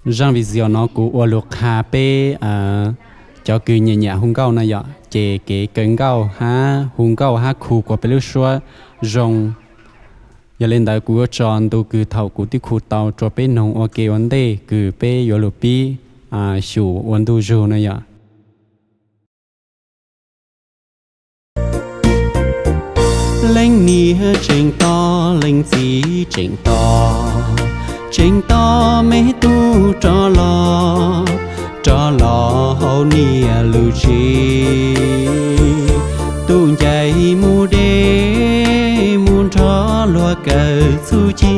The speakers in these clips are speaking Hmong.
Zaj video no kuv ua lus qha peb cov kws nyiam nyiam hu nkauj na yom, ces kev kaw nkauj hab hu nkauj hab khu kuas peb lub suab zoo. Yog li ntawd kuv yuav tso ntu kws thaum kuv twb khu tau rua peb noog ua ke ua ntej kws peb yuav lug pib xyum ua ntu zug na yom. Leej niam tseem tos, leej txiv tseem tos, tseem tos me tub rov los, rov los hauv niam lub tsev. Tus ncaim mus deb mus nrho luag kawm txuj ci,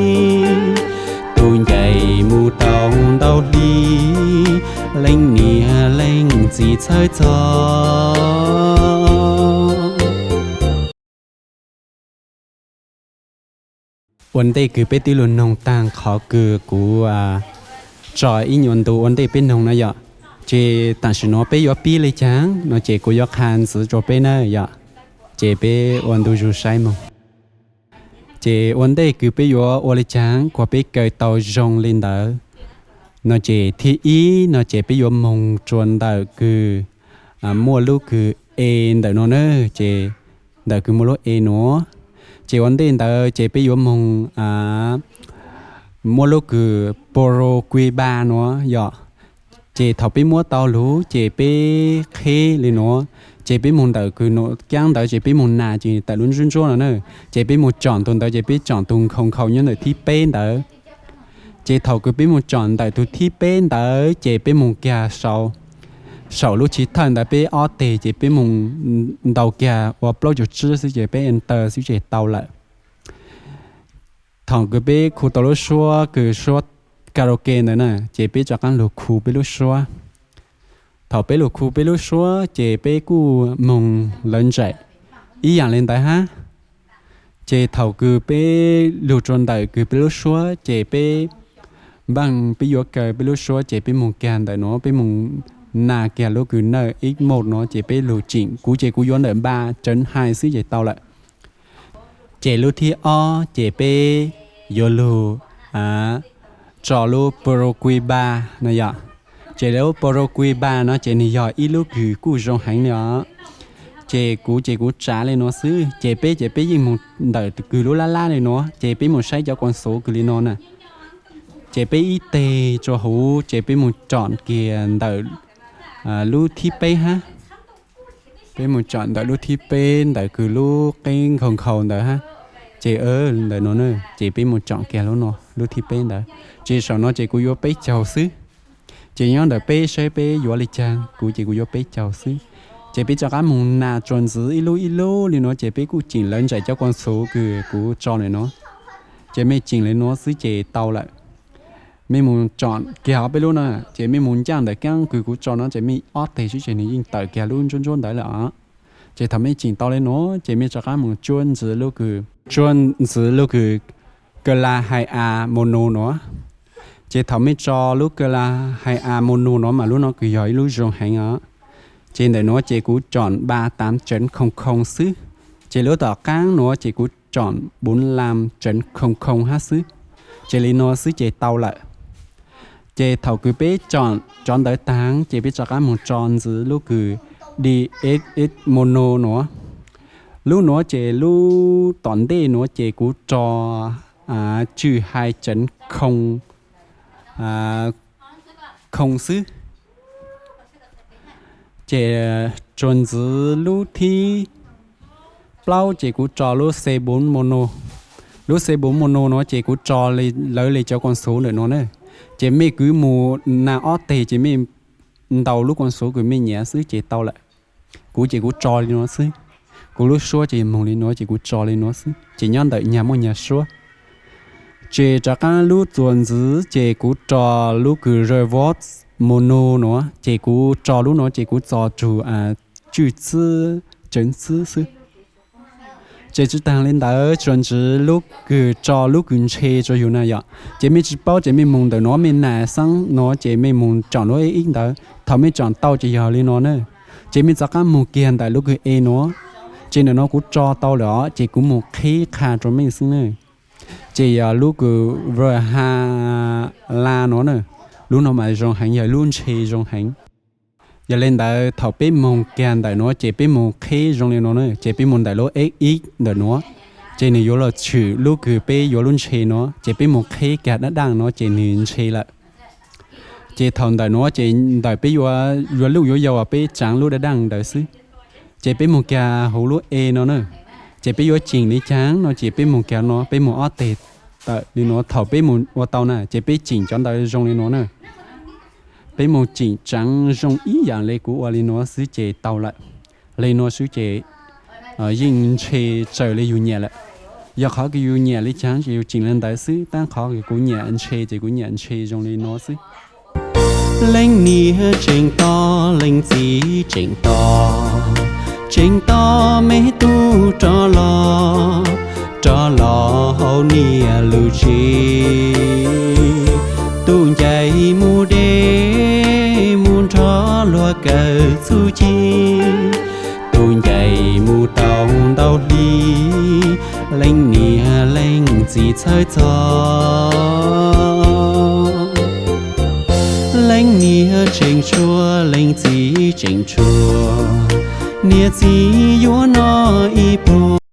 tus ncaim mus tau ntau hli, leej niam leej txiv txhawj txog. Ua ntej kws peb twb lug noog taag qhov kws kuv tso ib nyuas ntu ua ntej peb noog na yom, ces tam sim nuav peb yuav pib le caag no ces kuv yuav qha ntxiv rua peb na yom, ces peb ua ntu zug saib moog. Ces ua ntej kws peb yuav ua le caag kuas peb kaw tau zoo le ntawd no ces thib ib no ces peb yuav moog rua ntawm kws muaj lub kws e ntawm no na, ces ntawm kws muaj lub e nuav, ces ua ntej ntawd ces peb yuav moog muaj lub kws Paraguay nuav yom. Ces thaum peb muab tau lug ces peb qheb le nuav, ces peb moog ntawm kws nuav kaab ntawd ces peb moog nas ces tawm lub ntsuab ntsuab no na, ces peb moog tsom tus ntawd ces peb tsom tus nkhaus nkhaus nyob ntawm thib peb ntawd. Ces thaum kws peb moog tsom ntawm tus thib peb ntawd ces peb moog kiag saum, saum lub tsib thawj ntawd peb ob teg ces peb moog ntaus kiag ua plaub caug tsib xwb ces peb enter xwb ces tau lawm. Thaum kws peb khu tau lub suab kws suab karaoke ntawd na ces peb rov qaab lug khu peb lub suab. Thaum peb lug khu peb lub suab ces peb kuj moog lawv ntsam ib yaam le ntawd hab. Ces thaum kws peb lug rua ntawm kws peb lub suab ces peb npaaj peb yuav kaw peb lub suab ces peb moog kiag ntawm nuav peb moog nas kiag lub kws nawj ib moj nuav ces peb lug tsim, kuv ces kuv yuav ntawm npa tseev hais xwb ces tau lawm. Ces lub thib ob ces peb yuav lug tso lub Paraguay ba no yom. Ces lub Paraguay ba no ces nwg yog ib lub kws kuj zoo heev li os. Ces kuv ces kuv tsav le nuav xwb ces peb ces peb yeej moog ntawm kws lub lab lab le nuav ces peb moog saib cov koom xuv kws li no na. Ces peb ib teg rua huv ces peb moog tsom kiag ntawm lub thib peb hab. Peb moog tsom ntawm lub thib peb ntawm kws lub qeb nkhaus nkhaus ntawd hab. Ces ntawm no na ces peb moog tsom kiag lub no lub thib peb ntawd. Ces saum no ces kuv yuav peb caug xwb. Ces nyob ntawm peb saib peb yuav li caag, kuv ces kuv yuav peb caug xwb. Ces peb rov qaab moog nas tsua ntxiv ib lub ib lub li nuav ces peb kuj tsim lawv ntsam cov koom xuv kws kuv tso le nuav. Ces mej tsim le nuav xwb ces tau lawm. Mej moog tsom kiag ob peb lub na, ces mej moog ncaaj ntawm kaab kws kuv tso no ces mej ob teg xwb ces nwg yeej tawm kiag lub ntsuab ntsuab ntawd lawm os. Ces thaum mej tsim tau le nuav ces mej rov qaab moog tsuab ntxiv lub kws, tsuab ntxiv lub kws kawg la hais a mono nuav. Ces thaum mej tso lub kawg la hais a mono nuav mas lub no kws yog ib lub zoo heev os. Ces ntawm nuav ces kuv tsom ba tav tseev khooj khooj xwb. Ces lub tom qaab nuav ces kuv tsom bốn lam tseev khooj khooj hab xwb. Ces li nuav xwb ces tau lawm. Ces thaum kws peb tsom cov ntawd taag ces peb rov qaab moog tso ntxiv lub kws di eb eb mono nuav. Lub nuav ces lub tom ntej nuav ces kuv tso tswj hais tseev khooj khooj xwb. Ces tsua ntxiv lub thib plaub ces kuv tso lub xe bốn mono. Lub xe bốn mono nuav ces kuv tso lawv le cov koom xuv ntawm nuav na. Ces mej kws mus nas ob teg ces mej ntaus lub koom xuv kws mej nyiam xwb ces tau lawm. Kuv ces kuv tso li nuav xwb. Kuv lub suab ces moog li nuav ces kuv tso li nuav xwb ces nyob ntawm nyag muaj nyag suab. Ces rov qaab lub txuas ntxiv ces kuv tso lub kws reverb mono nuav ces kuv tso lub nuav ces kuv tso tswj txwb tseev txwb xwb. Ces tsi taag le ntawd tsua ntxiv lub kws tso lub kws ntshe rua yug na yom. Ces mej tsi paub ces mej moog ntawm nuav mej nas xaab nuav ces mej moog tsom nuav ib ib ntawd thaum mej tsom tau ces yog li nuav na. Ces mej rov qaab moog kiag ntawm lub kws e nuav. Ces ntawm nuav kuv tso tau lawm os ces kuv moog qhib qha rua mej xwb na. Ces yog lub kws ver ha la nuav na. Lub no mas zoo heev, yog lub ntshe zoo heev. Yog li ntawd thaum peb moog kag ntawm nuav ces peb moog qheb zoo li no na, ces peb moog ntawm lub F X ntawm nuav, ces nwg yuav lug tshwm lub kws peb yuav lub ntshe nuav, ces peb moog qheb kag dab daaj nuav ces nwg ntshe lawm. Ces thaum ntawm nuav ces ntawm peb yuav, yuav luj yuav yau peb tsaav lub dab daaj ntawd xwb. Ces peb moog kag huv lub E no na, ces peb yuav ceem li caag no ces peb moog kag no, peb moog ob teg tawm li nuav, thaum peb moog ua tau na ces peb ceem cov ntawd zoo li nuav na. Peb moog ceem tsaav zoo ib yaam le kuv ua li nuav xwb ces tau lawm. Li nuav xwb ces yeej ntshe raws li yug nyam lawm. Yog qhov kws yug nyam li caag ces yug ceem li ntawd xwb, tab qhov kws kuv nyam ntshe ces kuv nyam ntshe zoo li nuav xwb. Leej niam tseem tos, leej txiv tseem tos, tseem tos me tub rov los, rov los hauv niam lub tsev. Tus ncaim mus deb mus nrho luag kawm txuj ci, tus ncaim mus tau ntau hli, leej niam leej txiv txhawj txog. Leej niam tseem tshuav, leej txiv tseem tshuav, niam txiv yuav noj ib pluag.